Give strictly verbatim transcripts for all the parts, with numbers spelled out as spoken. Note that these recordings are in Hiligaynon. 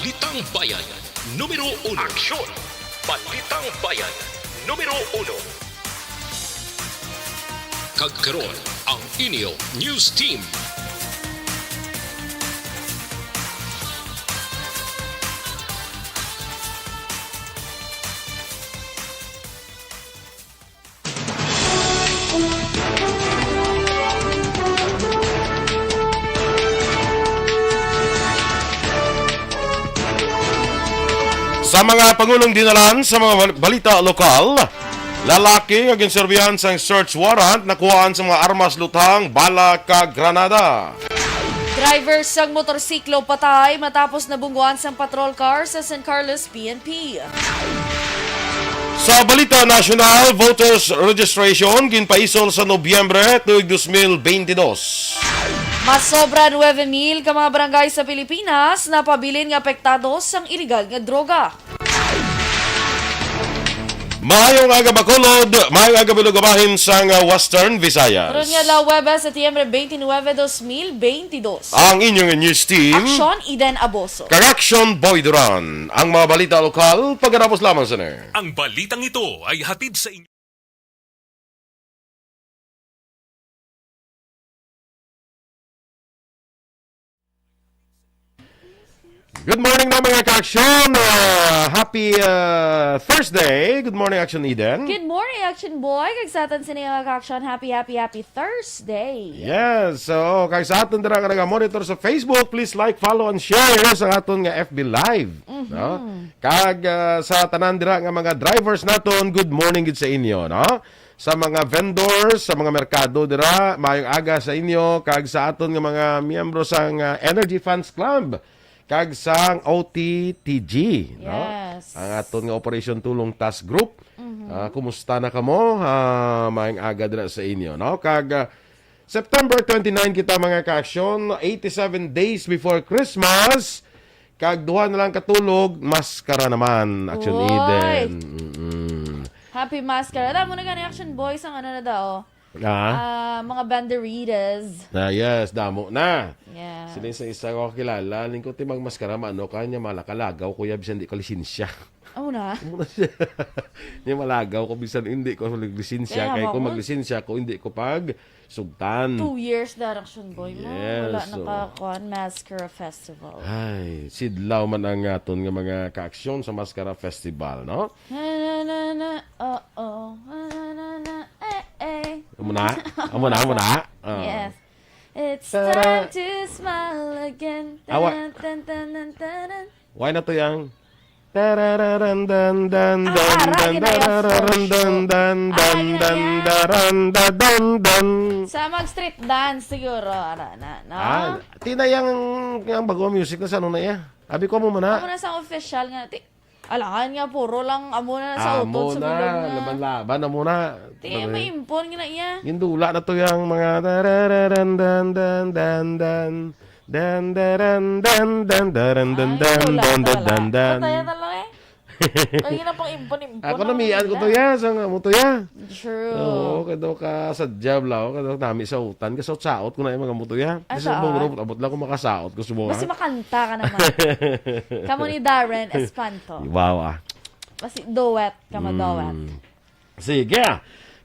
Balitang Bayan, numero uno. Aksyon! Balitang Bayan, numero uno. Kag karon, ang inyo news team. Sa mga pangulong dinalan sa mga bal-, balita lokal, lalaki nga ginserbihan sang search warrant nakuhaan sa mga armas, lutang, bala kag granada. Driver sang motorsiklo patay matapos nabungguan sang patrol car sa San Carlos P N P. Sa balita nasyonal, voters registration ginpaisol sa Nobyembre tuig dos mil beintidos. Masobra nuebe mil ka mga barangay sa Pilipinas napabilin nga apektado sang iligal nga droga. Maayong aga, Bacolod. Maayong aga, Bilog, bahin sang, uh, Western Visayas. Karon nga adlaw, Huwebes, Setyembre twenty-nine, dos mil beintidos. Ang inyong news team. Aksyon, Eden Aboso. Kag Aksyon, Boy Duran. Ang mga balita lokal, pagkatapos lamang sini. Ang balitang ito ay hatid sa inyo. Good morning na, mga ka-aksyon. Ah, happy, ah, Thursday. Good morning, Action Eden. Good morning, Action Boy. Kag sa aton sini, mga ka-aksyon, happy, happy, happy Thursday. Yes. So, kag sa aton dira nga naga-monitor sa Facebook, please like, follow, and share sa aton nga F B Live, Mhm. no? Kag, ah, sa tanan dira nga mga drivers naton, good morning gid sa inyo, no? Sa mga vendors, sa mga merkado dira, maayong aga sa inyo, kag sa aton nga mga miyembro sang, ah, Energy Fans Club, kag sang O T T G, no? Yes. Ang aton nga Operation Tulong Task Group. Mhm. Ah, kumusta na kamo? Ah, maayong aga dira sa inyo, no? Kag, ah, September twenty-nine kita, mga ka-aksyon, eighty-seven days before Christmas, kag duha na lang katulog, maskara naman, Action Uy! Eden. Mm-mm. Happy maskara. Damo na gani, Action Boys, ang ano na daw. Ah? Ah, mga banderitas. Ah, yes, damo na. Yes. Sila sa isa ko kilala, lingkod ti magmaskara, maano ka, niya malakalagaw, kuya, bisan di ka lisensya. Amo na. Amo na siya. Niya malagaw ko bisan hindi ko maglisensya. Kaya Kay kung mo. maglisensya ko, hindi ko pag sugtan. Two years direction boy mo. Yes, Wala so nakakuan, Mascara Festival. Ay, sidlaw man ang aton nga mga kaaksyon sa Mascara Festival, no? Na, na, na, na, oh, oh. Na, na, na, na, eh, eh. Amo na? Amo na, amo na? Oh. Yes. It's Tara. time to smile again. Awa. Tan, tan, tan, tan, tan, tan. Why na to yang? Tarararan dan dan Ah, dan ara, dan gina ya, tarararan for dan sure. dan Ah, dan gina dan ya. daran da dan dan. Sa mag-street dance siguro, ara na, no? Ah, tinayang ang bago music na sa ano na iya. Abi ko mo man na. Amo na sa official nga, ti-, alangan nga, puro lang, amo na sa Amo utot, sa na, bilog na. laban-laban, amo na. Ti, Ano eh? maimpon nga na iya. Gindula na to yang mga tarararan dan dan dan dan. Dan, daran, dan, dan, daran, dan, Ay, dan, wala, dan, dan, wala. dan, dan. Patay na lang eh. Ay, yun ang pang-impon-impon Ako ang namian ko nila. to ya, sa nga mo to ya. True. Oo, kado ka sa jab lao, kado nami sa utan, kasaot-saot ko na yung mga mo to ya. Ay, Kasi sa mong ah. robot, abot lang ko makasaot ko sa mga. Basi makanta ka naman. Kamo ni Darren Espanto. Wow, ah. Basi duet, kamo duet. Mm. Sige.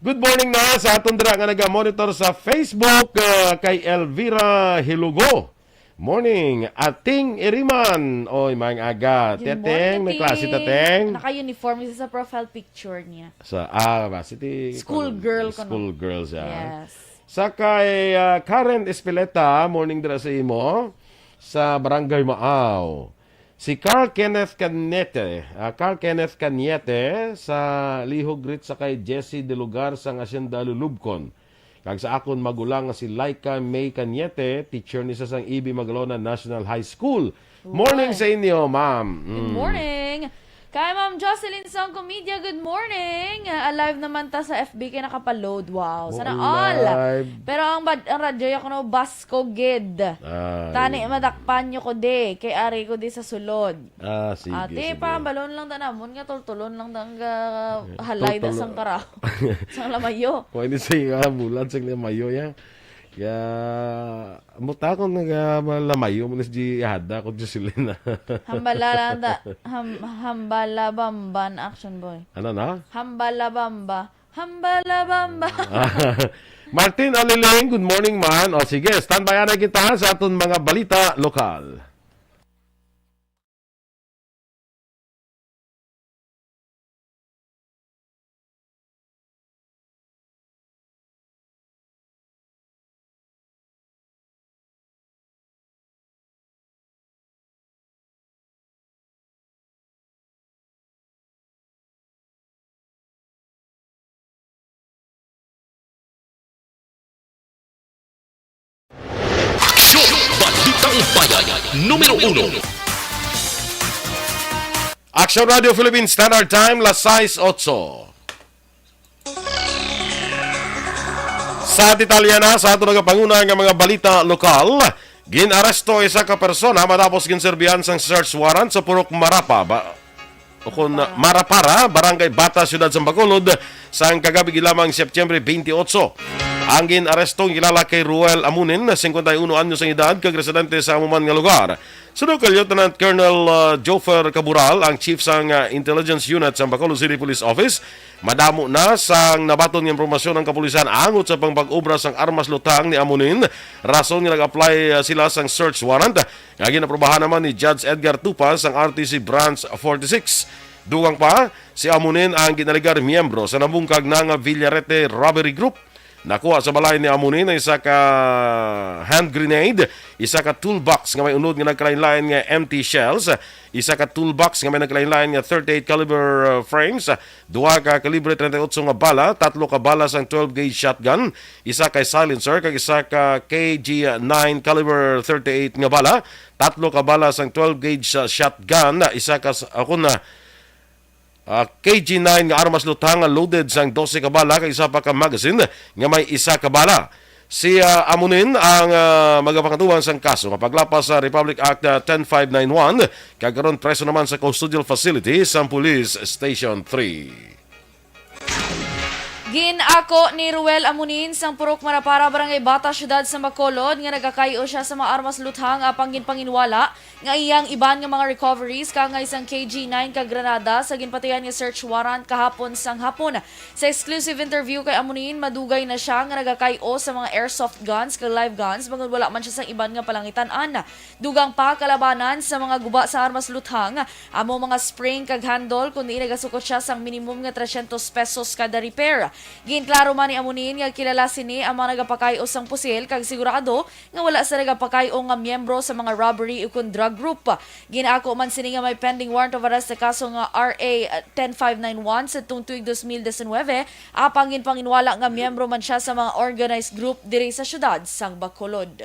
Good morning na sa aton dira nga naga-monitor sa Facebook, ah, kay Elvira Hilugo. Morning, Ating Iriman. Oy, maayong aga. Good Teteng, morning, may klase, Ting. Teteng? Naka-uniform siya sa profile picture niya. Sa, ah, ba, si ti-, School girl ko, no? School girl siya. Yes. Sa kay, ah, Karen Espileta, morning dira sa imo, sa Barangay Maaw. Si Carl Kenneth Cañete, ah, Carl Kenneth Cañete sa lihog greet sa kay Jesse De Lugar sang Hacienda Lulubcon. Kag sa akon magulang nga si Laika May Cañete, teacher ni sa sang E B Magalona National High School. Morning Uy. sa inyo, ma'am. Good Mm. morning. Kay Ma'am Jocelyn Song Comedia, good morning. Ah, alive naman ta sa F B kay nakapaload. Wow, Oh, sana all. alive. Pero ang bad-, ang radyo ya kuno bas ko gid. Ay. Tani madakpan nyo ko di, kay ari ko di sa sulod. Ah, sige, Ate, sige. Pahambalon lang ta namon nga tultulon lang ta ang, ah, Eh, halay na tultulon. sang karaw. Sang lamayo. Kung ini sa iya, bulan, sang lamayo, ya. Ya, muta ko naga malamayo mo ni si Hada ko Jocelyn. Hambala lang ta, ham, hambala bamba na action boy. Ano na? Hambala bamba. Hambala bamba. Martin Aliling, good morning man. O sige, standby na kita sa aton mga balita lokal. Aksyon! Balitang Bayan, numero uno. Action Radio Philippines Standard Time, las sais otso. Sa detalye na sa ato nagapanguna nga mga balita lokal, gin-aresto isa ka persona matapos ginserbihan sang search warrant sa Purok Marapa, ba, o kun Marapara, Barangay Bata, Siyudad sang Bacolod, sang kagab-i lamang, Setyembre twenty-eight. Ang gin-aresto kilala kay Ruel Amunin, singkwenta y uno anyos ang edad, kag residente sa amo man nga lugar. Suno kay Lieutenant Colonel, uh, Joffer Cabural, ang chief sang, uh, Intelligence Unit sang Bacolod City Police Office, madamo na sang nabaton nga impormasyon ang kapulisan angot sa pagpag-obra sang armas luthang ni Amunin, rason nga nag-apply, uh, sila sang search warrant nga ginaprobahan naman ni Judge Edgar Tupa sang R T C Branch forty-six. Dugang pa, si Amunin ang ginalegar miyembro sa nabungkag na nga Villarete robbery group. Nakuha sa balay ni Amunin ang isa ka hand grenade, isa ka toolbox nga may unod nga nagkalain-lain nga empty shells, isa ka toolbox nga may nagkalain-lain nga thirty-eight caliber, uh, frames, duha ka kalibre treinta y ocho nga bala, tatlo ka bala sang twelve gauge shotgun, isa ka silencer, kag isa ka K G nine caliber thirty-eight nga bala, tatlo ka bala sang twelve gauge, uh, shotgun, isa ka s-, ako na, ah, K G nine nga armas luthang nga loaded sang dose ka bala kag isa pa ka magazine nga may isa ka bala. Si, ah, Amunin ang, ah, magapangatuban sang kaso nga paglapas sa Republic Act, ah, ten five nine one, kag karon preso naman sa custodial facility sang Police Station three. Gin-ako ni Ruel Amunin sang Purok Marapara, Barangay Bata, Siyudad sang Bacolod, nga nagakay-o sia sa mga armas luthang, apang ginpanginwala nga iyang iban nga mga recoveries kaangay sang K G nine ka granada sa ginpatuyan nga search warrant kahapon sang hapon. Sa exclusive interview kay Amunin, madugay na sia nga nagakay-o sa mga airsoft guns kag live guns, bangod wala man sia sang iban nga palangitan-an. Dugang pa, kalabanan sa mga guba sa armas luthang, amo mga spring kag handle, kundi nagasukot sia sang minimum nga trescientos pesos kada repair. Ginklaro man ni Amunin nga kilala sini ang mga nagapakay-o sang pusil kag sigurado nga wala sila nagapakay-o nga miyembro sa mga robbery ukon drug group. Gin-ako man sini nga may pending warrant of arrest sa kaso nga R A ten five nine one sadtong tuig dos mil diecinuebe, apang ginpanginwala nga miyembro man sia sa mga organized group diri sa siyudad sang Bacolod.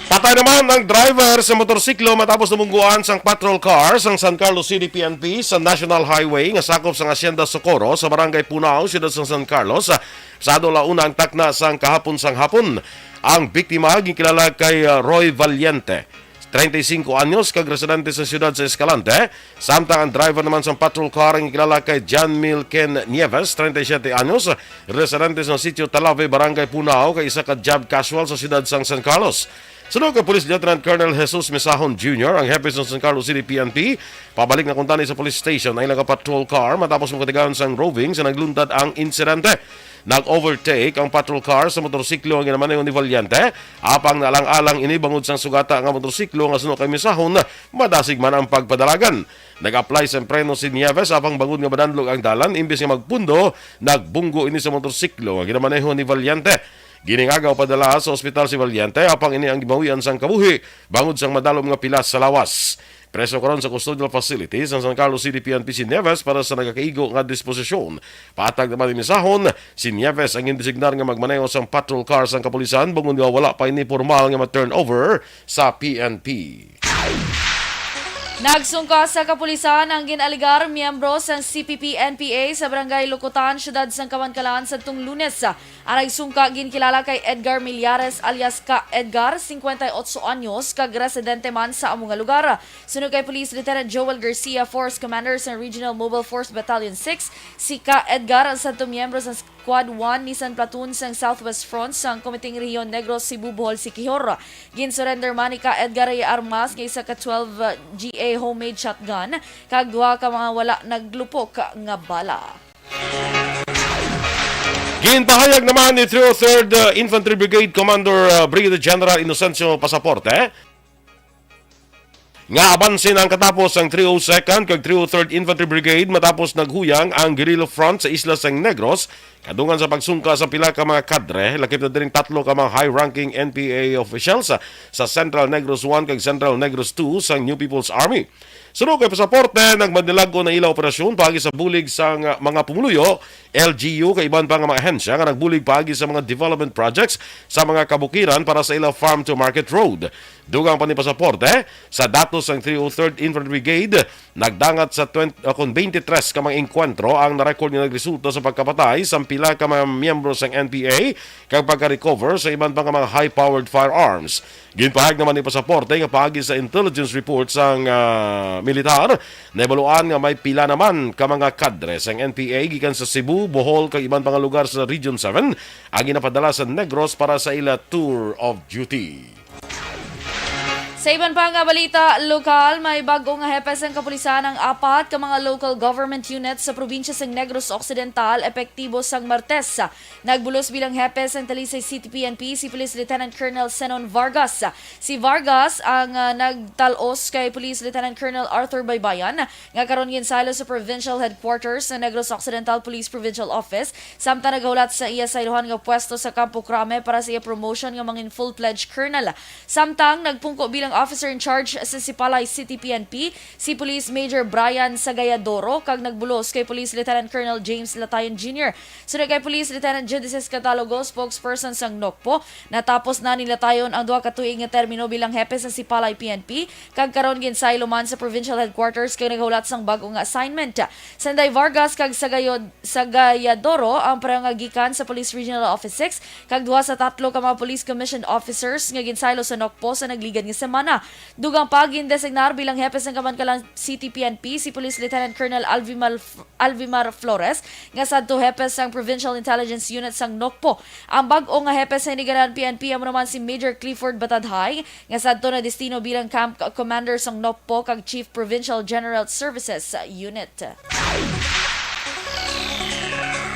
Patay naman ang driver sa motorsiklo matapos nabungguan sang patrol car sang San Carlos City P N P sa National Highway nga sakop sang Hacienda Socorro sa Barangay Punao, siyudad sang San Carlos. Pasado la una ang takna sang kahapon sang hapon. Ang biktima ginkilala kay, uh, Roy Valiente, treinta y cinco anyos, kag residente sa siyudad sa Escalante, samtang ang driver naman sang patrol car ang ginkilala kay John Mil Ken Nieves, treinta y siete anyos, residente sa sitio Talave, Barangay Punao, kag isa ka job casual sa siyudad sang San Carlos. Suno kay Police Lieutenant Colonel Jesus Misahon Junior, ang hepe sa San Carlos City P N P, pabalik na kuntani sa police station ang ilang patrol car matapos makatigayon sang roving sa nagluntad ang insidente. Nag-overtake ang patrol car sa motorsiklo nga ginamaneho ni Valiente, apang naalang-alang ini bangod sang sugata nga motorsiklo nga suno kay Misahon, madasig man ang pagpadalagan. Nag-apply sang preno si Nieves, apang bangod nga madanlog ang dalan, imbis nga magpundo, nagbunggo ini sa motorsiklo nga ginamaneho ni Valiente. Giningaga o padala sa ospital si Valiente, apang ini ang gibawian sang kabuhi bangod sang madalom nga pilas sa lawas. Preso karon sa custodial facility sa San Carlos City P N P si Nieves para sa nagakaigo nga disposisyon. Patag naman ni Misahon, si Nieves ang gindesignar nga magmaneho sang patrol car sang kapulisan, bangod nga wala pa ini pormal nga ma-turnover sa P N P. Nagsungka sa kapulisan ang gin-alegar miyembro sang C P P N P A sa Barangay Lukutan, siyudad sang Kamankalan, sadtong Lunes. Ang nagsungka ginkilala kay Edgar Millares alias Ka Edgar, singkwenta y otso anyos, kag residente man sa amo nga lugar. Suno kay Police Lieutenant Joel Garcia, Force Commander sa Regional Mobile Force Battalion six, si Ka Edgar ang sadto miyembro sa Squad one Nissan Platoon sang Southwest Front sang Komiteng Rehiyon Negros, Cebu, Bohol, Siquijor. Gin-surrender man ni ka Edgar Rey Armas nga isa ka twelve G A homemade shotgun kag duha ka mga wala naglupok nga bala. Ginpahayag naman ni three oh third, uh, Infantry Brigade Commander, uh, Brigadier General Inocencio Pasaporte nga abanse na ang katapos sang three oh second kag three oh third Infantry Brigade matapos naghuyang ang guerrilla front sa isla sang Negros, kadungan sa pagsungka sa pila ka mga kadre, lakip na diri tatlo ka mga high-ranking N P A officials sa, sa Central Negros one kag Central Negros two sang New People's Army. Suno kay Pasaporte, nagmanilag-on ang ila operasyon paagi sa bulig sang mga pumuluyo, L G U, kay iban pa nga mga ahensya nga nagbulig paagi sa mga development projects sa mga kabukiran para sa ila farm to market road. Dugang pa ni Pasaporte, sa datos sang three oh third Infantry Brigade, nagdangat sa twenty, uh, kon twenty-three ka mga engkwentro ang na-record nga nagresulta sa pagkapatay sang pila ka mga miyembro sang N P A kag pagka-recover sa iban pa nga mga high-powered firearms. Ginpahayag naman ni Pasaporte nga paagi sa intelligence report sang, ah, militar, nahibaluan nga may pila naman ka mga kadre sang N P A gikan sa Cebu, Bohol kag iban pa nga lugar sa Region seven ang ginapadala sa Negros para sa ila tour of duty. Sa iban pa nga balita lokal, may bag-o nga hepe sang kapulisan ang apat ka mga local government units sa probinsya sang Negros Occidental, epektibo sang Martes. Nagbulos bilang hepe sang Talisay City P N P si Police Lieutenant Colonel Zenon Vargas. Si Vargas ang, ah, nagtal-os kay Police Lieutenant Colonel Arthur Baybayan, nga karon ginsaylo sa Provincial Headquarters sa Negros Occidental Police Provincial Office, samtang nagahulat sa iya saylohan nga pwesto sa Campo Crame para sa iya promotion nga mangin full-fledged colonel. Samtang nagpungko bilang officer in charge sa Sipalay City P N P si Police Major Brian Sagayadoro kag nagbulos kay Police Lieutenant Colonel James Latayon Junior. Sunod kay Police Lieutenant Judices Catalogo, spokesperson sang NOCPO, natapos na ni Latayon ang duha ka tuig nga termino bilang hepe sa Sipalay P N P, kag karon ginsaylo man sa provincial headquarters kag naghulat sang bag-o nga assignment. Sanday Vargas kag Sagayod-, Sagayadoro ang pareho nga gikan sa Police Regional Office six, kag duha sa tatlo ka mga police commissioned officers nga ginsaylo sa NOCPO sa nagligad nga semana. Dugang pa, gindesignar bilang hepe sang Kamankalan City P N P si Police Lieutenant Colonel Alvimar Alvimar Flores, nga sadto hepe sang Provincial Intelligence Unit sang NOCPO. Ang bag-o nga hepe sa Hinigaran P N P amo naman si Major Clifford Batadhay, nga sadto nadestino bilang Camp Commander sang NOCPO kag Chief Provincial General Services Unit.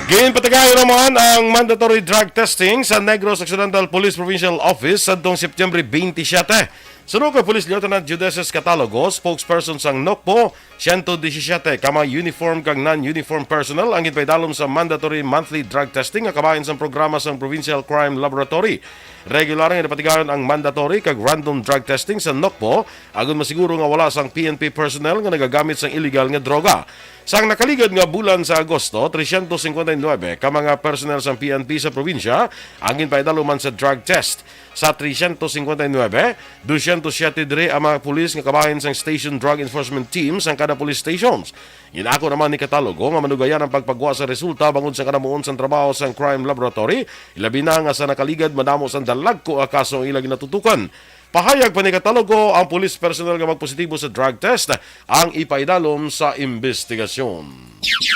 Ginpatigay naman ang mandatory drug testing sa Negros Occidental Police Provincial Office sadtong September twenty-seven. Suno kay Police Lieutenant Judeces Catalogo, spokesperson sang NOCPO, siyento disisiete ka mga uniform kag non-uniform personnel ang ginpaidalom sa mandatory monthly drug testing nga kabahin sang programa sang Provincial Crime Laboratory. Regular nga napatigayon ang mandatory kag random drug testing sa NOCPO, agud masiguro nga wala sang P N P personnel nga nagagamit sang illegal nga droga. Sang nakaligad nga bulan sa Agosto, trescientos cincuenta y nueve ka mga personnel sang P N P sa probinsya ang ginpaidalom man sa drug test. Sa trescientos cincuenta y nueve, doscientos siete diri ang mga pulis nga kabahin sang Station Drug Enforcement Team sang kada police stations. Ginako naman ni Catalogo nga manugayan ang pagpagwa sa resulta bangod sa kanamuon sang trabaho sang crime laboratory, ilabi na nga sa nakaligad madamo sang dalagko nga kaso ang ila ginatutukan. Pahayag pa ni Catalogo, ang police personnel nga magpositibo sa drug test ang ipaidalom sa imbestigasyon.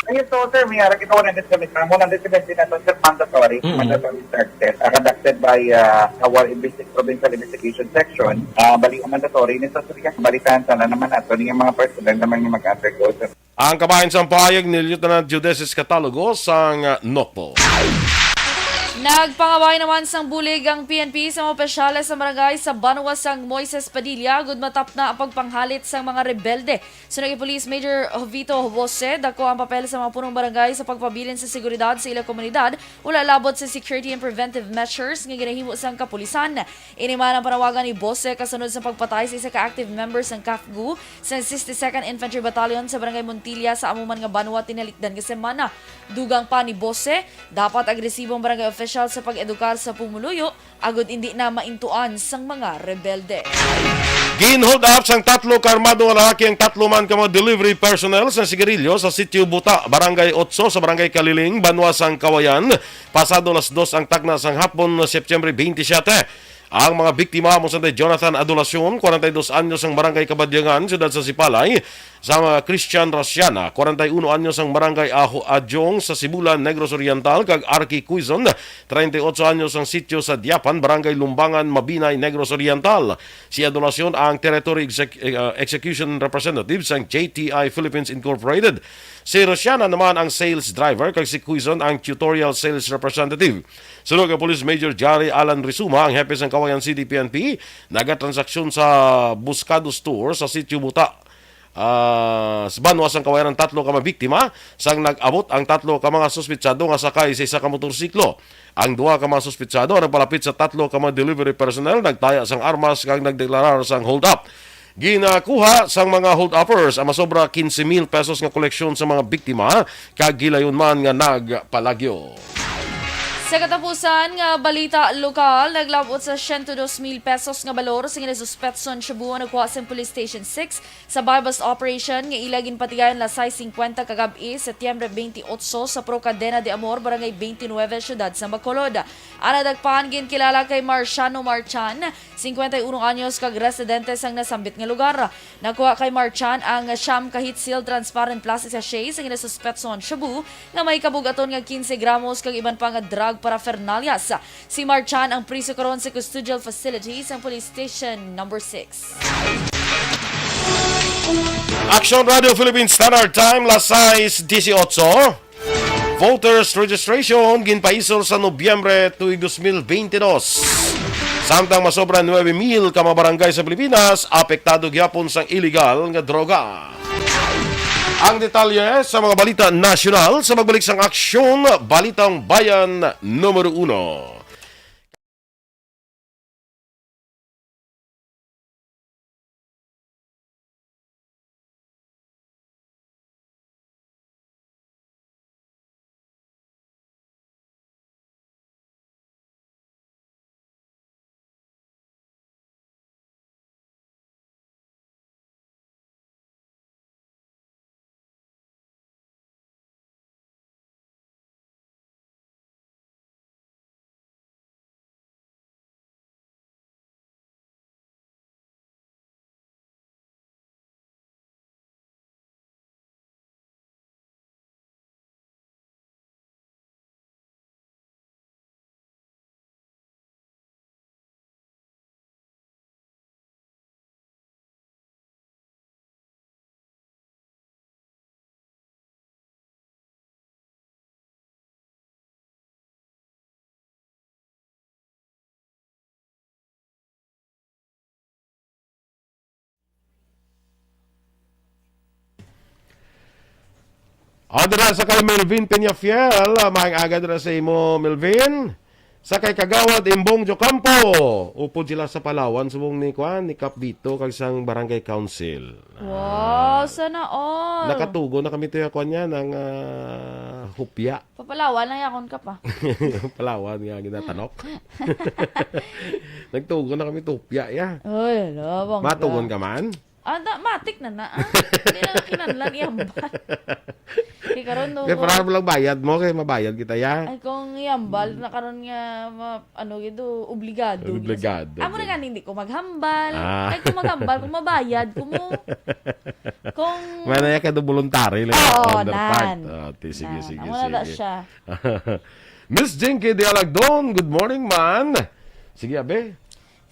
Ayun, so, sir, may ara kita one hundred seventy, one hundred seventy na to, sir, mandatory, Mm-mm. mandatory drug test, uh, conducted by, uh, our investi-, provincial investigation section. Uh, bali, ang mandatory nito, sir, yung balitaan sana naman nato, yung mga personnel naman yung mag-undergo, sir. Ang kabahin sang pahayag ni Lieutenant Judeces Catalogo sang, uh, NOCPO. Nagpangabay naman sang bulig ang P N P sa mga opisyales sa barangay sa banwa sang Moises Padilla, agud matapna ang pagpanghalit sang mga rebelde. Suno kay Police Major Jovito Jose, dako ang papel sa mga punong barangay sa pagpabilin sa seguridad sa ila komunidad, wala labot sa security and preventive measures nga ginahimo sang kapulisan. Ini man ang panawagan ni Bose kasunod sa pagpatay sa isa ka active member sang CAFGU sa sixty-second Infantry Battalion sa Barangay Montilla sa amo man nga banwa tinalikdan nga semana. Dugang pa ni Bose, dapat agresibo ang barangay official sa pag-edukar sa pumuluyo agud indi na maintuan sang mga rebelde. Gin-hold up sang tatlo ka armado nga lalaki ang tatlo man ka mga delivery personnel sa sigarilyo sa Sitio Buta, Barangay Otso, sa Barangay Kaliling, banwa sang Kawayan, pasado alas dos ang tagna sang hapon, September twenty-seven. Ang mga biktima amo sanday Jonathan Adulacion, kwarenta y dos anyos, ang Barangay Kabadyangan, siyudad sa Sipalay, Sa mga Christian Rosiana, kwarenta y uno anyos ang Barangay Aho Adyong sa Sibulan, Negros Oriental, kag Arky Quizon, treinta y ocho anyos ang sitio sa Diapan, Barangay Lumbangan, Mabinay, Negros Oriental. Si Adolacion ang Territory Exec- uh, Execution Representative sang J T I Philippines Incorporated. Si Rosiana naman ang sales driver, kag si Quizon ang tutorial sales representative. Suno kay Police Major Jari Alan Rizuma, ang hepe sang Cauayan City P N P, nagatransaksyon sa Buscado Store sa Sitio Buta, ah, sa banwa sang Cauayan ang tatlo ka mga biktima, sang nag-abot ang tatlo ka mga suspitsado nga sakay sa isa ka motorsiklo. Ang duha ka mga suspitsado ang nagpalapit sa tatlo ka mga delivery personnel, nagtaya sang armas kag nagdeklarar sang hold-up. Ginakuha sang mga hold-uppers ang masobra quince mil pesos nga koleksyon sa mga biktima kag gilayon man nga nagpalagyo. Sa katapusan nga balita lokal, naglabot sa siyento dos mil pesos nga balor sa ginasuspetson shabu ang nakuha sa Police Station six sa buy-bust operation nga ila ginpatigayon alas sais singkwenta kagab-i, Setyembre twenty-eight, sa Pro Cadena de Amor, Barangay twenty-nine, Siyudad sa Bacolod. Ang nadakpan ginkilala kay Marciano Marchan, singkwenta y uno anyos, kag residente sang nasambit nga lugar. Nakuha kay Marchan ang siyam ka heat-sealed transparent plastic sachet sa ginasuspetson shabu nga may kabugaton nga quince gramos kag iban pa nga drug paraphernalias. Si Marchan ang priso karon sa custodial facility sang Police Station Number Six. Action Radio Philippines Standard Time, las sais dieciocho. Voters registration ginpaisol sa Nobyembre tuig dos mil bente dos. Samtang masobra nuebe mil ka mga barangay sa Pilipinas apektado gyapon sang iligal nga droga. Ang detalye sa mga balita nasyonal sa pagbalik sang Aksyon, Balitang Bayan Numero Uno. O, dira sa kay Melvin Peñafiel, ah, maayong aga dira sa imo, Melvin. Sa kay Kagawad Imbong Jocampo, upod sila sa Palawan, subong ni, kuan, ni Kap Vito, kag sang Barangay Council. Wow, ah, sana all. Nakatugon na kami to ya, kuan, yan, ang, ah, hupya. Papalawan lang yakon ka pa. Palawan nga ginatanok. Nagtugon na kami to hupya, ya. Ay, hala, bangga. Matugon ka man? Ah, da, matik na na, ah. Hindi na kinahanglan ihambal. Kay karon, no, kay para mo lang bayad mo, kay mabayad kita, ya. Ay, kung ihambal na karon nga, ma-, ano, gid, obligado. Obligado. Amo na nga, hindi ko maghambal. Ah. Ay, kung maghambal, kung mabayad, kung mo, kung may na ka do voluntary lang, oo, on their part. Nan. Ah, ti-, sige, nan, sige, amo na, sige. Da siya. Miss Jinky Dialagdon, good morning, man. Sige, abe.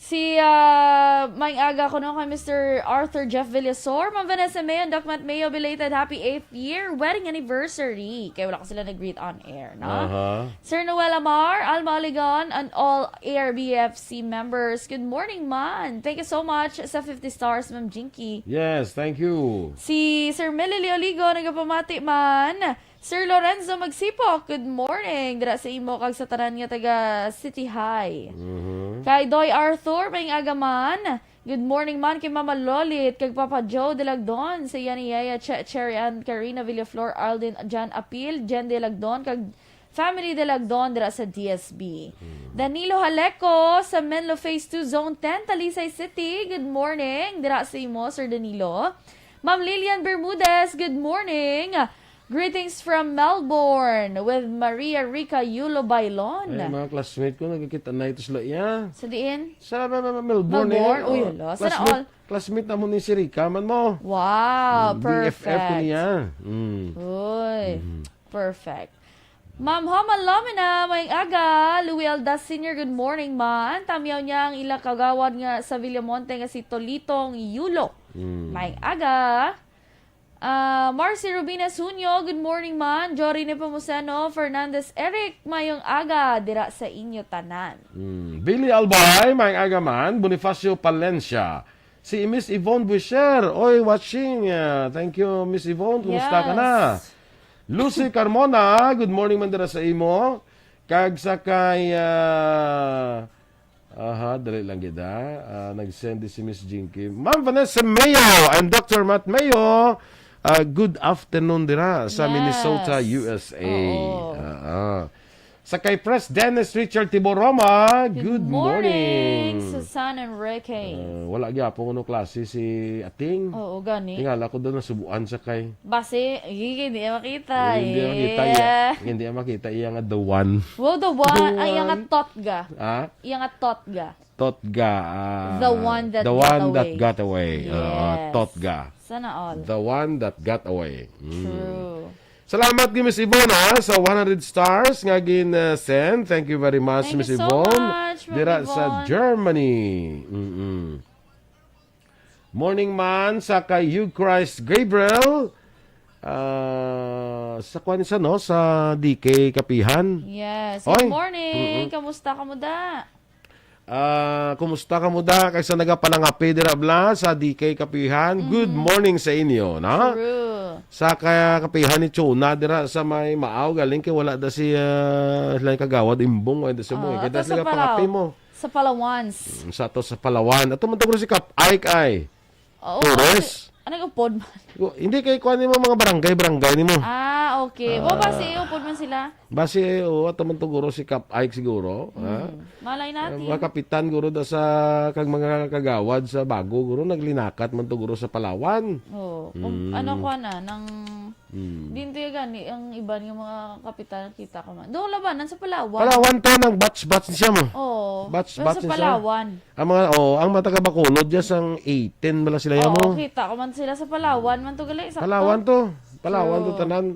Si, ah, maayong aga ko, no, kay Mister Arthur Jeff Villasor, Ma'am Vanessa May, and Doc Matt Mayo, belated happy eighth year wedding anniversary. Kay wala ko sila nag-greet on air, no? Aha. Sir Noel Amar, Alma Aligon, and all A R B F C members. Good morning, man. Thank you so much sa fifty stars, Ma'am Jinky. Yes, thank you. Si Sir Melly Leoligo, nagapamati man. Sir Lorenzo Magsipok, good morning dira sa imo kag sa tanan nga taga City High. Mhm. Kay Doy Arthur, maayong aga man. Good morning man kay Mama Lolit kag Papa Joe Dilagdon, sa iya ni Yaya Che, Cherry Ann, Karina Villaflor, Alden Jan Apil, Jen Dilagdon, kag family Dilagdon dira sa D S B. Hmm. Danilo Haleco sa Menlo Phase two, Zone ten, Talisay City. Good morning dira sa imo, Sir Danilo. Ma'am Lilian Bermudez, good morning. Greetings from Melbourne with Maria Rica Yulo Bailon. Ay, mga classmate ko, nagkita na ito sila, iya. Sa diin? Sa, ma-, ma-, ma-, Melbourne, Melbourne? Eh. Uy, Oh, hala. Sana classmate, all. Classmate na mo ni si Rica, man mo. Wow, Mm, B F F ko perfect. niya. Mm. Uy, Mm. perfect. Ma'am Homa Lomina, may aga. Louie Aldas Senior, good morning, man. Tamyaw niya ang ila kagawad nga sa Villamonte nga si Tolitong Yulo. Mm. May aga. Ah, Marcy Rubina Sunyo, good morning, man. Jory Nepomuceno Fernandez Eric, mayong aga dira sa inyo tanan. Mm. Billy Albay, mayong aga, man. Bonifacio Palencia. Si Miss Yvonne Buisher, oy, watching. Ah, thank you, Miss Yvonne. Kumusta ka na? Yes. Lucy Carmona, good morning man dira sa imo. Kag sa kay, ah, aha, dali lang gid, ah. Ah, nag-send di si Miss Jinky. Ma'am Vanessa Mayo and Doctor Matt Mayo, ah, good afternoon dira sa Yes. Minnesota, U S A. Oo. Ah, ah. Sa kay Pres Dennis Richard Tiboroma, good Good morning, morning. Susan Enriquez. Ah, wala gyapon kuno klase si Ating. Oo, gani. Tingala ko daw nasubuan sa kay Basi, ay, hindi niya makita, Hindi niya makita iya, eh. hindi niya makita iya nga the one. Wow, the one. The Ay, iya nga one. Totga. Ha? Iya nga Totga. Totga, ah, The one that the got one that away. got away. Ah, Yes. Totga. Sana all. The one that got away. Mm. True. Salamat kay Miss Yvonne, ha, sa one hundred stars nga gin, uh, send. Thank you very much, Thank Miss you so Yvonne. much, Ma'am Dira sa Yvonne. Germany. Mm-mm. Morning man sa kay Euchrist Gabriel. Ah, sa kwan sa, no, sa D K Kapihan. Yes. Oy. Good morning. Mm-mm. Kamusta ka mo da? Ah, kumusta ka mo da? Kay sa nagapanangapi dira bla sa D K Kapihan. Good Mhm. morning sa inyo, na? True. Sa ka-, kapihan ni Chona dira sa may Maaw, galing kay wala da si, ah, sila yung kagawad Imbong, wala da si Imbong. Ah, Kaya ato da sa sila pangapi Palaw-, mo. sa Palawans. Mm, sa ato sa Palawan. Ato man to guro si Kap Ike ay. Oo, Torres? Ano, ano yung upod man? Go-, hindi kay kuan nimo mga barangay, barangay nimo. Ah, okay. Wa ba Ah. si upod man sila? Basi, oo, ato man to guro si Kap Ike siguro, ha? Mm. Malay natin. Ah, mga kapitan guro da sa kag mga kagawad sa bago guro naglinakat man to guro sa Palawan. Oo. Kung Mm. ano ko na, nang Mm. Din to yung gani, ang iba nga mga kapitan, kita ko man. Doon labanan sa Palawan. Palawan to, nang batch-batch siya mo. Oo. Batch-batch Pero sa siya. Palawan. Ang mga, oh, ang mga taga Bacolod, just ang eighteen bala sila Oo, yamo. kita ko man sila sa Palawan man to gali, sakto. Palawan to. Palawan to True. tanan.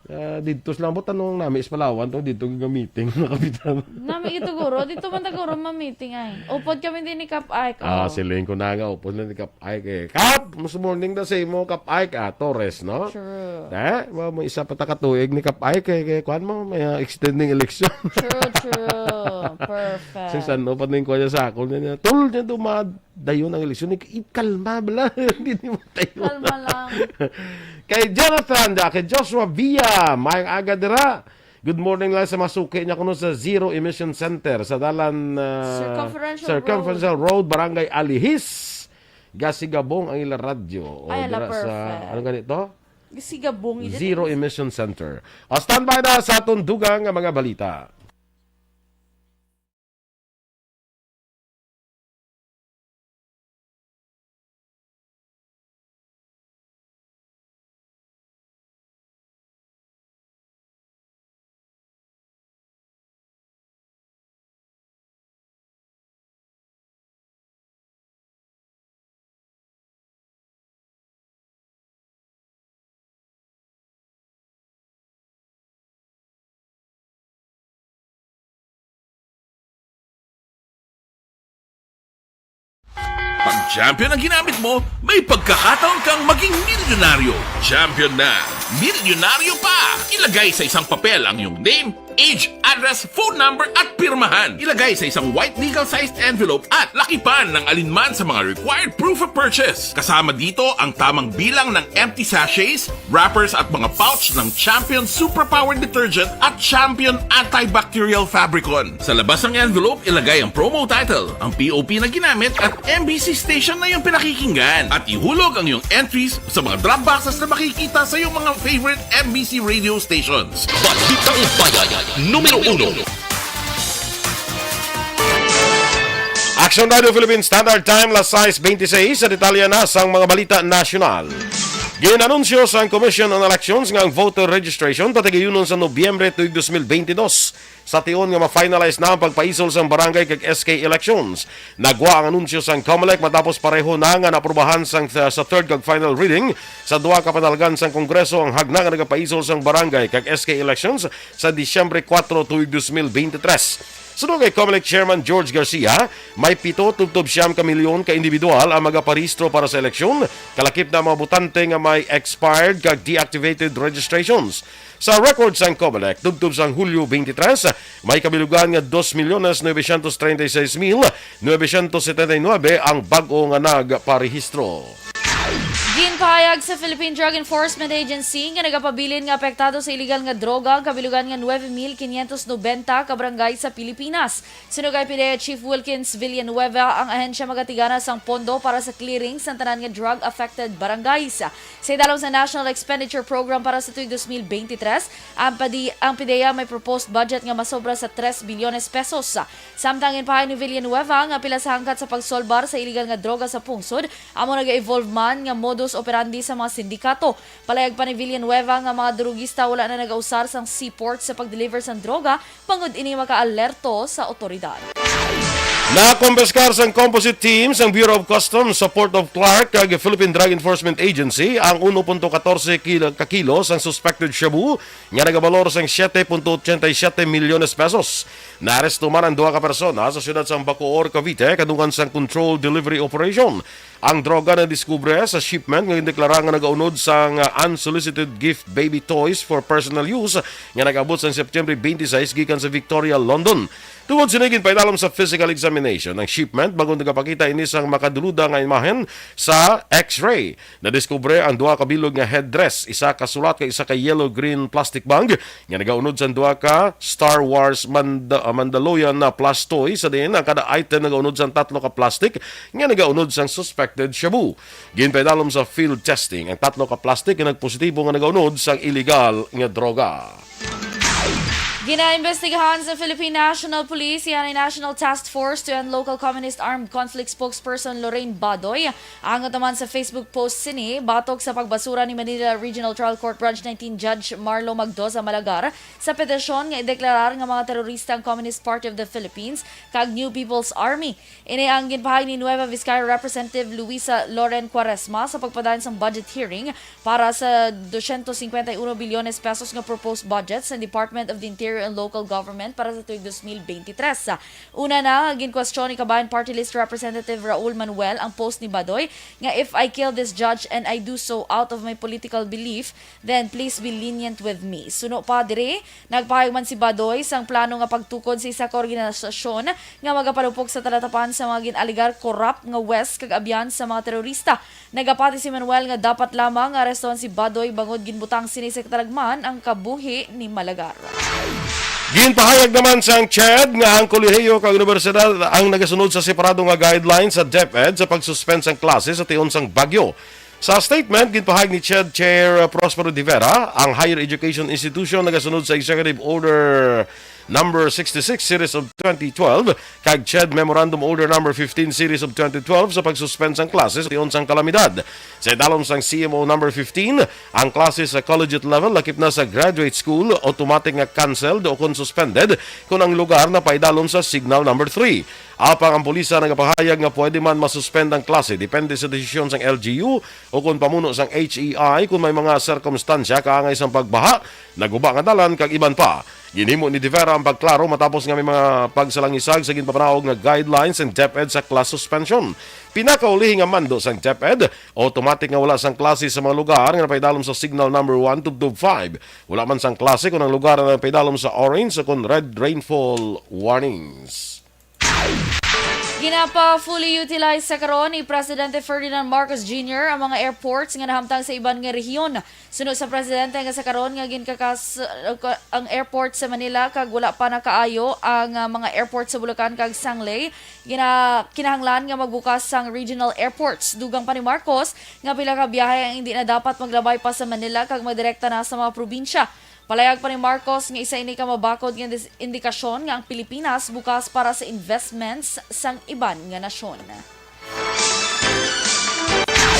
Ah, dito sila mo tanong nami sa Palawan to, dito gagamitin mga kapitan. Nami ito guro, dito man ta guro ma-meeting ay. Upod kami din ni Kap Ike, Ah, oh. siling ko na nga, upod na ni Kap Ike, eh. Kap, mas morning na sa imo, Kap Ike, ah, Torres, no? True. Eh, mo, mo isa pa ta ka tuig ni Kap Ike, kay, kay, kuwan mo, may, ah, extending election. True, true. Perfect. Sing san, no, pa ning kuwan niya sa akon niya, tol, niya dumad-, dayon ang eleksyon. Ik-, ikalma bala. Hindi, hindi mo tayo. Kalma lang. Kay Jonathan, da, kay Joshua Villa, mayong aga dira. Good morning lang sa masuki niya kuno sa Zero Emission Center sa dalan, ah, Circumferential Circumferential Road. Road, Barangay Alihis. Gasigabong ang ila radyo. O, Ay, ala, dira sa, perfect. ano ganito? Gasigabong, ito. Zero Emission Center. O, standby na sa atong dugang nga mga balita. Pag champion ang ginamit mo, may pagkakataon kang maging milyonaryo. Champion na, milyonaryo pa! Ilagay sa isang papel ang iyong name, age, address, phone number, at pirmahan. Ilagay sa isang white legal-sized envelope at lakipan ng alinman sa mga required proof of purchase. Kasama dito ang tamang bilang ng empty sachets, wrappers at mga pouch ng Champion Superpower Detergent at Champion Antibacterial Fabricon. Sa labas ng envelope, ilagay ang promo title, ang P O P na ginamit at M B C station na iyong pinakikinggan. At ihulog ang iyong entries sa mga drop boxes na makikita sa iyong mga favorite M B C radio stations. Balitang Bayan, numero uno. Action Radio Philippines Standard Time, las sais bente seis. Sa detalye na sang mga balita nasyonal. Ginanunsyo sang Commission on Elections nga ang voter registration patigayunon sa Nobyembre tuig dos mil bentidós, sa tion nga ma-finalize na ang pagpaisol sang barangay kag S K elections. Nagwa ang anunsyo sang COMELEC matapos pareho na nga naaprubahan sang, sa, sa third kag final reading sa duha ka panalgan sang Kongreso ang hagna nga nagapaisol sang barangay kag S K elections sa Disyembre kuwatro tuig dos mil bente tres. Suno kay COMELEC Chairman George Garcia, may pito tubtob siyam ka milyon ka individual ang magaparehistro para sa eleksyon, kalakip na ang mga botante nga may expired kag deactivated registrations. Sa record sang COMELEC, tubtob sang Hulyo twenty-three, may kabilugan nga dos milyones novecientos treinta y seis mil novecientos setenta y nuebe ang bag-o nga nagparehistro. Ginpahayag sa Philippine Drug Enforcement Agency nga nagapabilin nga apektado sa iligal nga droga ang kabilugan nga nuebe mil quinientos noventa ka barangay sa Pilipinas. Suno kay PDEA Chief Wilkins Villanueva, ang ahensya magatigana sang pondo para sa clearing sang tanan nga drug-affected barangays. Sa idalom sa National Expenditure Program para sa tuig dos mil bente tres, ang padi-, ang PDEA may proposed budget nga masobra sa tres bilyones pesos. Samtang ginpahayag ni Villanueva nga pila sa hangkat sa pagsolbar sa iligal nga droga sa pungsod amo naga-evolve man nga modus operandi sa mga sindikato. Palayag pa ni Villanueva nga mga drugista wala na nagausar sang seaport sa pag-deliver sang droga, bangod ini makaalerto sa otoridad. Nakompiskar sang composite team sang Bureau of Customs sa Port of Clark kag Philippine Drug Enforcement Agency ang uno punto katorse kilo, ka kilo sang suspected shabu nga nagabalor sang siete punto ochenta y siete milyones pesos. Naaresto man ang duha ka persona sa siyudad sang Bacoor, Cavite, kadungan sang controlled delivery operation. Ang droga nadiskubre sa shipment nga gindeklara nga nagaunod sang, ah, unsolicited gift baby toys for personal use nga nag-abot sang September twenty-six gikan sa Victoria, London. Tungod sini, ginpaidalom sa physical examination ang shipment, bangod nagapakita ini sang makaduluda nga imahen sa X-ray. Nadiskubre ang duha ka bilog nga headdress, isa ka sulat kag isa ka yellow-green plastic bag nga nagaunod sang duha ka Star Wars Manda-, ah, Mandalorian na plush toy, sa diin ang kada item nagaunod sang tatlo ka plastic nga nagaunod sang suspected shabu. Ginpaidalom sa field testing ang tatlo ka plastic nga nagpositibo nga nagaunod sang iligal nga droga. Ginaimbestigahan sa Philippine National Police ang National Task Force to End Local Communist Armed Conflict spokesperson Lorraine Badoy. Ang utaman sa Facebook post sini, batok sa pagbasura ni Manila Regional Trial Court Branch nineteen Judge Marlo Magdoza Malagar sa petisyon nga ideklarar nga mga terorista ang Communist Party of the Philippines kag New People's Army. Ini ang ginpahayag ni Nueva Vizcaya Representative Luisa Loren Cuaresma sa pagpadayon sang budget hearing para sa dosyentos cincuenta y uno bilyones pesos nga proposed budget sa Department of the Interior and Local Government para sa tuig dos mil bente tres. Una na, ginkwestiyon ni Kabayan Party List Representative Raul Manuel ang post ni Badoy nga, "If I kill this judge and I do so out of my political belief, then please be lenient with me." Suno pa diri, nagpahayag man si Badoy sang plano nga pagtukod sa isa ka organisasyon nga magapalupok sa talatapan sa mga gin-alegar korap nga huwes kag abyan sa mga terorista. Nagapati si Manuel nga dapat lamang nga arestuhan si Badoy bangod ginbutang sini sa katalagman ang kabuhi ni Malagar. Ginpahayag naman sang CHED nga ang kolehiyo kag unibersidad ang nagasunod sa separado nga guidelines sa DepEd sa pag-suspend sang klase sa tion sang bagyo. Sa statement, ginpahayag ni CHED Chair Prospero De Vera, ang higher education institution nagasunod sa Executive Order Number sixty-six Series of twenty twelve kag CHED Memorandum Order Number fifteen Series of twenty twelve sa pag-suspend sang klase sa tion sang kalamidad. Sa idalom sang C M O Number fifteen, ang klase sa collegiate level, lakip na sa graduate school, automatic nga canceled o kon suspended kon ang lugar napaidalom sa Signal Number three. Apang ang pulisa nagapahayag nga pwede man masuspend ang klase depende sa desisyon sang L G U o kon pamuno sang H E I kon may mga sirkumstansya kaangay sang pagbaha, naguba nga dalan kag iban pa. Ginhimo ni De Vera ang pagklaro matapos nga may mga pagsalangisag sa ginpapanaog nga guidelines sang DepEd sa class suspension. Pinakaulihi nga mando sang DepEd, automatic nga wala sang klase sa mga lugar nga napaidalom sa Signal Number one tubtob five. Wala man sang klase kon ang lugar nga napaidalom sa orange o kon red rainfall warnings. Ginapa-fully utilize sa karon ni Presidente Ferdinand Marcos Junior ang mga airports nga nahamtang sa iban nga rehiyon. Suno sa presidente nga sa karon nga ginkakas-, ang airport sa Manila kag wala pa nakaayo ang, ah, mga airport sa Bulacan kag Sangley, gina-, kinahanglan nga magbukas sang regional airports. Dugang pa ni Marcos nga pila ka biyahe ang indi na dapat maglabay pa sa Manila kag magdirekta na sa mga probinsya. Palayag pa ni Marcos nga isa ini ka mabakod nga indis-, indikasyon nga ang Pilipinas bukas para sa investments sang iban nga nasyon.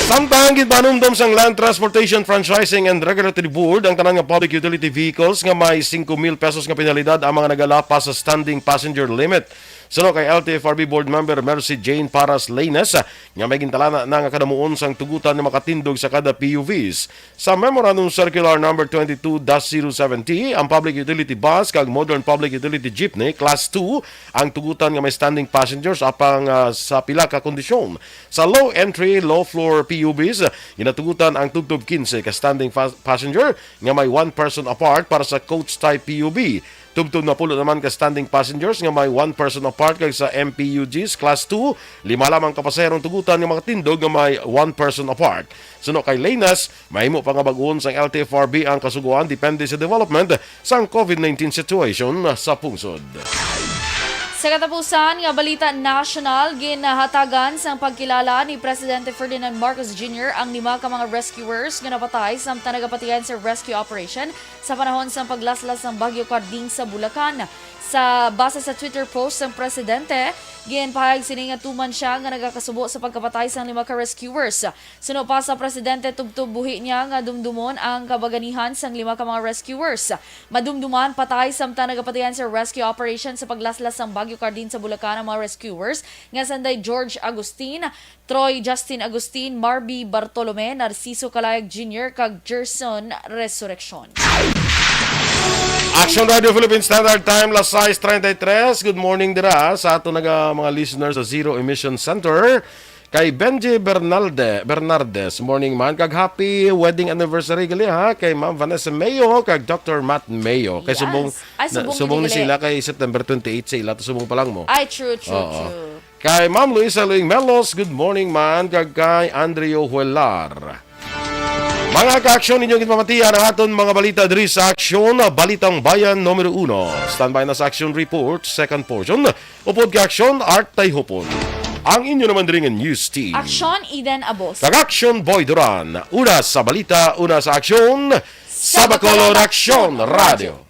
Samtang ginpanumdom sang Land Transportation Franchising and Regulatory Board ang tanan nga public utility vehicles nga may singko mil pesos nga penalidad ang mga nagalapas sa standing passenger limit. Suno kay L T F R B Board Member Mercy Jane Paras Laines, nga may gintalana na nga kadamuon sang tugutan nga makatindog sa kada P U Vs. Sa Memorandum Circular Number twenty-two dash zero seventy, ang public utility bus kag modern public utility jeepney class two ang tugutan nga may standing passengers apang, ah, sa pila ka kondisyon. Sa low entry, low floor P U Vs, ginatugutan ang tubtob kinse ka standing fa-, passenger nga may one person apart para sa coach type P U V. Tubtob napulo naman ka standing passengers nga may one person apart, kag sa M P U Gs class two, lima lamang ka pasahero ang tugutan nga makatindog nga may one person apart. Suno kay Laines, mahimo pa nga bag-on sang L T F R B ang kasugoan depende sa development sang COVID nineteen situation sa pungsod. Sa katapusan nga balita nasyonal, ginhatagan sang pagkilala ni Presidente Ferdinand Marcos Junior ang lima ka mga rescuers nga napatay samtang nagapatihan sa rescue operation sa panahon sang paglaslas sang Bagyo Karding sa Bulacan. Sa, base sa Twitter post sang presidente, ginpahayag sini nga tuman sia nga nagakasubo sa pagkapatay sang lima ka rescuers. Suno pa sa presidente, tubtob buhi niya nga dumdumon ang kabaganihan sang lima ka mga rescuers. Madumduman patay samtang nagapatihan sa rescue operation sa paglaslas sang Bagyo Karding sa Bulacan ang mga rescuers nga sanday George Agustin, Troy Justin Agustin, Marby Bartolome, Narciso Calayag Junior, kag Gerson Resurreccion. Action Radio Philippine Standard Time, las sais treinta y tres. Good morning dira sa ato naga mga listeners sa Zero Emission Center. Kay Benji Bernalde, Bernardes, morning man. Kag happy wedding anniversary gali ha kay Ma'am Vanessa Mayo kag Doctor Matt Mayo. Kay Yes. subong Ay, na, subong subong ni gid gali. sila kay September twenty-eight sa ila, to subong pa lang mo. Ay, true, true, Oo. true. Kay Ma'am Luisa Luing Melos, good morning man. Kag kay Andrio Huelar. Mga ka-aksyon, ninyo ginpamatian ang aton mga balita diri sa Aksyon, Balitang Bayan numero uno. Standby na sa Aksyon Report, second portion. Upod kay Aksyon, Art Tayhupon. Ang inyo naman diri nga news team. Aksyon, Eden Abos. Kag Aksyon, Boy Duran. Una sa balita, una sa aksyon, sa Bacolod Aksyon Radio.